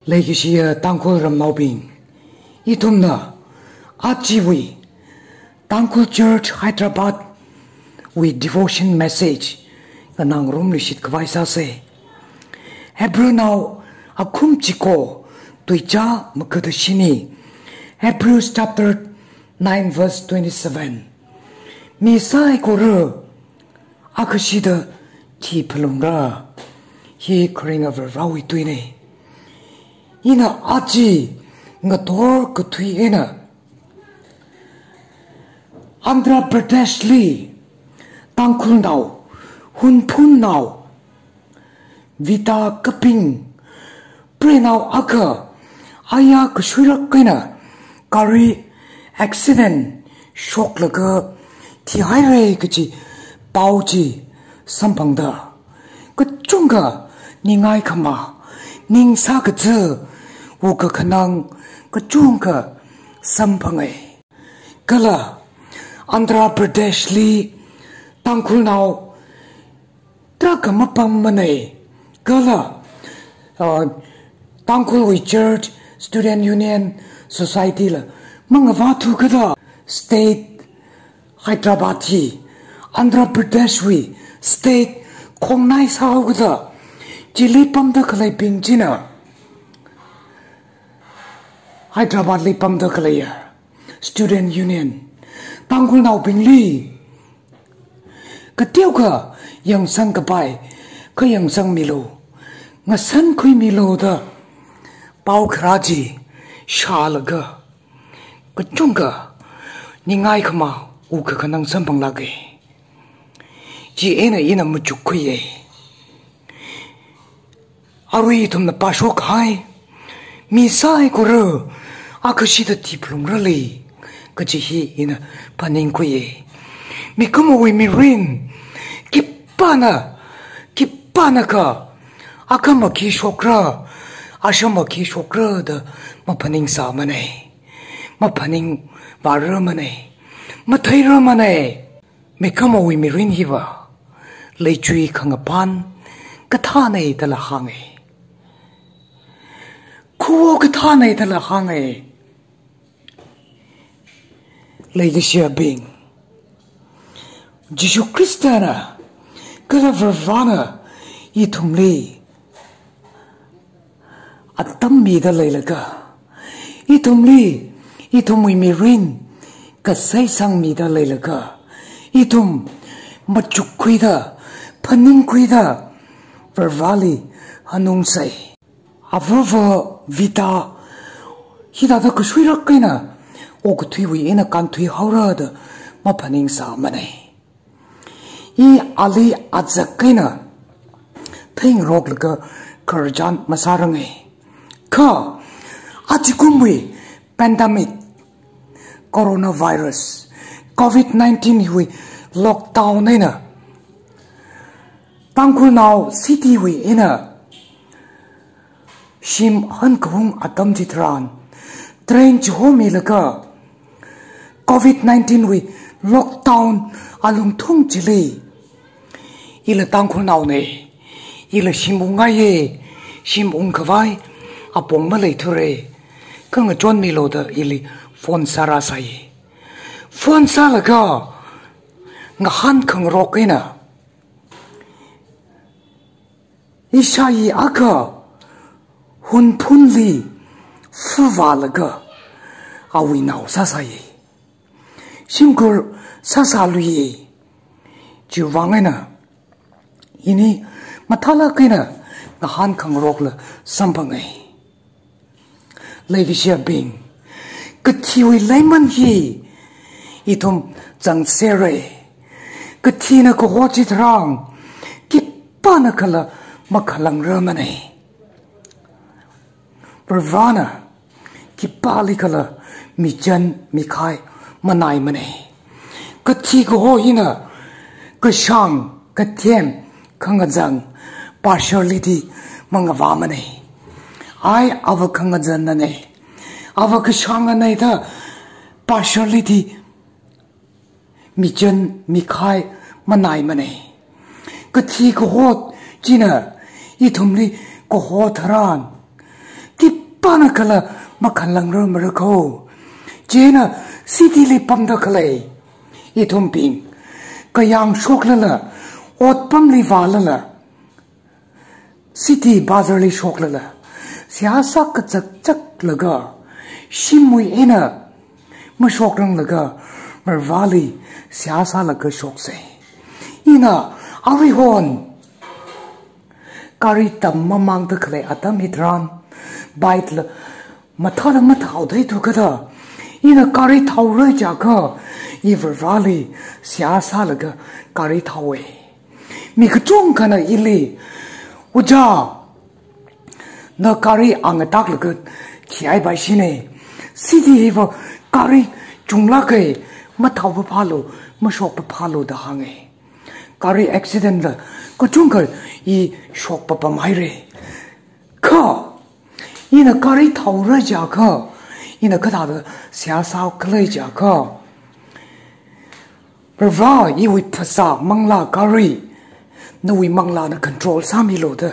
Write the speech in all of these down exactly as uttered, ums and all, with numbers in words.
Leikashiya Tangkhul ramnaobing, ithumna ajawui Tangkhul Church Hyderabad wui devotion message nganāngarumluishit khavai sāsa. Hebrewnao akhum chiko tuicha magada shini, Hebrews chapter nine verse twenty-seven. Mi saikora akhashida thiphalungra. Hi kharinga Varewui tuina. Ina aja ngathor kathui eina Andhra Pradesh li Tangkhulnao, Hunphunnao, Vita kaping, preinao akha aya kashuirak eina gari accident shoklaga thihaira kaji pao chi samphangda kachungkha ningai khama, ning sākaza, wukkhanang kachungkha samphanga. Kala Andhra Pradesh li Tangkhulnao tarākha mapammana. Kala, uh, Tangkhulwui Church, Student Union, Society la mangavāthu kada state Hyderabad hi Andhra Pradesh wui state khongnai sāhao kada chili pamda khaleibing china Hyderabad li pamda khaleiya Student Union, Tangkhulnaobingli kateokha yangsang kapai, khayangsangmilu, ngasankhuimilu da pao kharā chi shālaga kachungkha ningai khama, wukkhanang samphanglāka. Chieina ina machukkhuiya. Arui ithumna pāshok kahai, mi saikora akhashida thiphalungra lei kaji hi ina phaningkhuiya. Mikumowui mirin khipāna, khipānakha akhama khi shokra, ashama khi shokra da maphaningsāmana, maphaningvārarmana, matheirarmana. Mikumowui mirin hiva leichui khangaphan kathāna dala hānga. Khuo kathāna dala hānga. Leikashiyabing, Jishu Khristana kala Varena ithumli atam mida leilaga, ithumli, ithumwui mirin kaseisang mida leilaga, ithum machukkhuida, phaningkhuida, Vareli hanungsai. Avava Vita hithāda kashuirak eina okathuiwui eina kānthuihaora da maphaningsāmana. I ali azak eina theingaroklaga khararchan masāranga. Kha, ajikumwui pandemic, coronavirus, covid nineteen wui lockdown eina Tangkhulnao city wui eina shim hankahung atam chitharan, train chihomilaga covid nineteen wui lockdown alungthung chili, ila Tangkhulnaona, ila shim ungngaiya, shim ungkhavai apong maleithura, khangachonmilu da ili phone sārāsai. Phone sālaga ngahānkhangarok eina ishāyi akha Hunphunli fuvālaga awui nao sāsāya. Shimkhur sāsāluiya. Chiwuivang eina ini mathālāk eina ngahānkhangarokla samphanga. Leikashiyabing, kathiwui leiman hi ithum zangsera. Kathina kaho chitharan khipānakhala makhalangrarmana. Varena khipālikhala michan mikhai manaimana. Kathi kaho hina kashāng, kathem, khangazan, partiality mangavāmana. Ai ava khangazannana, ava kashāngana da partiality michan mikhai manaimana. Kathi kaho china ithumli kaho tharan, khip kala makhanlangra marako. Chieina city li pamda khalei ithumbing, kayāng shoklala, otpamli vālala, city bazar li shoklala, seihā sā kachakchaklaga, shimwui eina mashokranglaga, Varivarāli seihā sālaga shoksei. Ina aruihon gari tam mamangda khalei atam hitharan, bike la mathāda mathao theitu kajida, ina gari thaora jiakha, i Varivarāli seihā sālaga gari thaowe. Mi kachungkhana ili, "Ojā, na gari angataklaga thihaipaishine. City hiva gari chunglāke, mathao paphalu, mashok paphalu," da hānge. Gari accident la kachungkha i shok papamhaire. Kha ina gari thaora jiakha, ina kathāda seihā sākhala jiakha, "Varivarā, iwui phasā, manglā, gari, nawui manglāna control sāmilu," da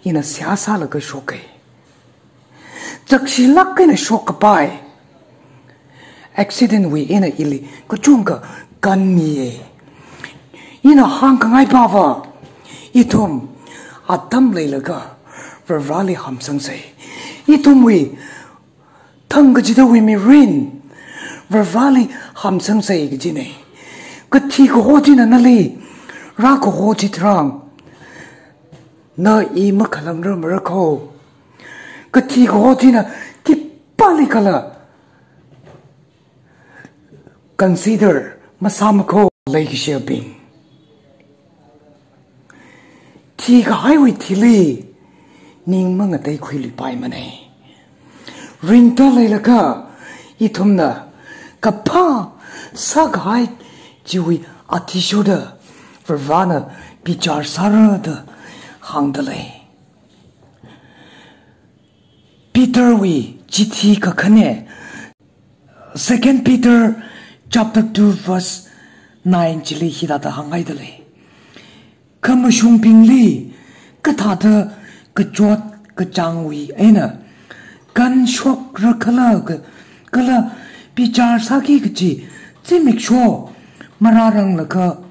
ina seihā sālaga shoke. Chakshilāk eina shokkapai accident wui eina ili kachungkha kanmiye. Ina hāngkhangai pava, ithum atam leilaga Varivarāli hamsangsei. Ithumwui thang kachidawui mirin Varivarāli hamsangsei kajine. Kathi kaho china nali rākaho chitharan, na i makhalangra marako. Kathi kaho china khipālikhala consider masāmako, leikashiyabing. Thikahaiwui thili ning mangateikhuiluipaimane. Ringda leilaga ithumna kaphā sākahai chiwui athishurda Varivarāna bichar sāra da hāngda lei. Peter wui chithi kakhane, Second Peter chapter two verse nine chili hithāda hānghaida lei. Khamashungbingli kathāda kachot kachāngwui eina kanshokra khala ka, kala bichar sāki kaji zimiksho marāranglaga,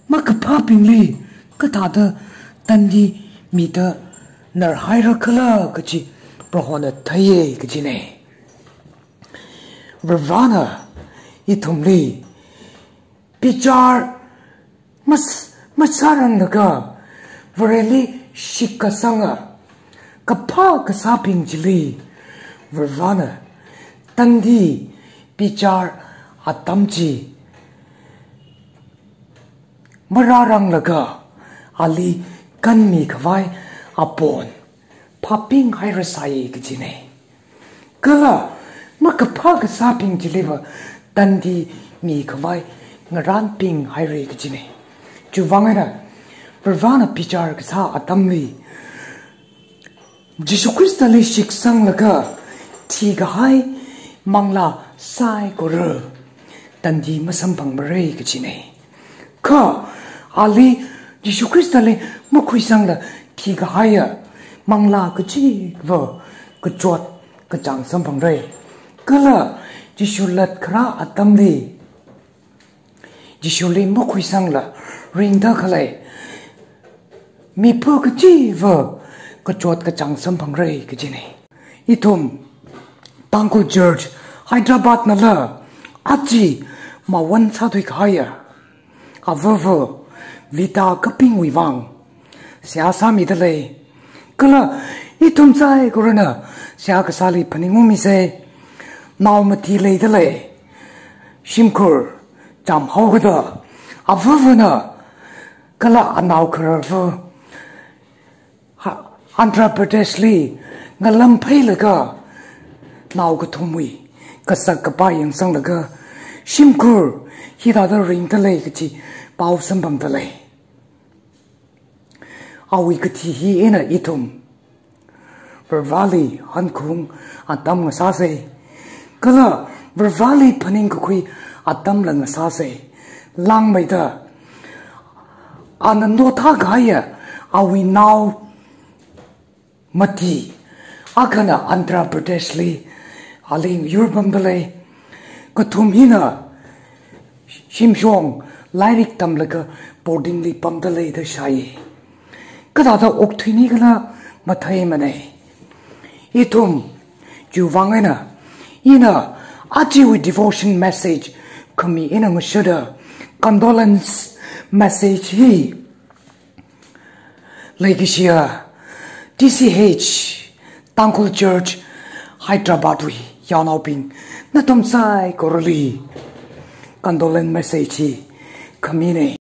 makaphābingli kathāda tandi mida narhaira khala kaji Prohona theiye kajine. Varivarāna ithumli bichar mas-, masāranglaga, Vareli shitkasanga kaphā kasābing chili Varivarāna tandi bichar atam chi marāranglaga, ali kanmikhavai apong phāpinghairasai kajine. Kala makaphā kasābing chiliva tandi mikhavai ngarānpinghaire kajine. Chiwuivang eina Varivarāna bichar kasā atamli, Jishu Khristali shitkasanglaga thikahai manglā saikora tandi masamphangmare kajine. Kha ali Jishu Khristali makhuisangla thikahaiya manglā kachiva kachot kachāng samphangre. Kala Jishu latkharā atamli, Jishuli makhuisangla ringda khalei mipā kachiva kachot kachāng samphangre kajine. Ithum Tangkhul Church Hyderabad nala aja mawan sāthuikahaiya avava Vita kapingwui vang seihā sāmida lei. Kala ithum saikorana seihā kasāli phaningungmise. Nao mati leida lei. Shimkhur chāmhaokada avavana kala anao khararva ha, Andhra Pradeshli ngalamphailaga nao kathumwui kasak kapai yangsanglaga shimkhur hithāda ringda lei kaji pao samphangda lei. Awui kathi hi eina ithum Varivarāli hankhung atam ngasāsei. Kala Varivarāli phaningkakhui atamla ngasāsei. Langmeida ana nothākahaiya awui nao mati Akhana Andhra Pradesh li ali yur pamda lei. Kathum hina shimshong lairik tamlaga boarding li pamda lei da shāi. Kathāda okthuini khala matheimanei. Ithum chiwui vang eina, ina ajawui devotion message khami eina ngashoda condolence message hi leikashiya T C H Tangkhul Church Hyderabad wui yaonaobing nathum saikorali condolence message hi khaminei.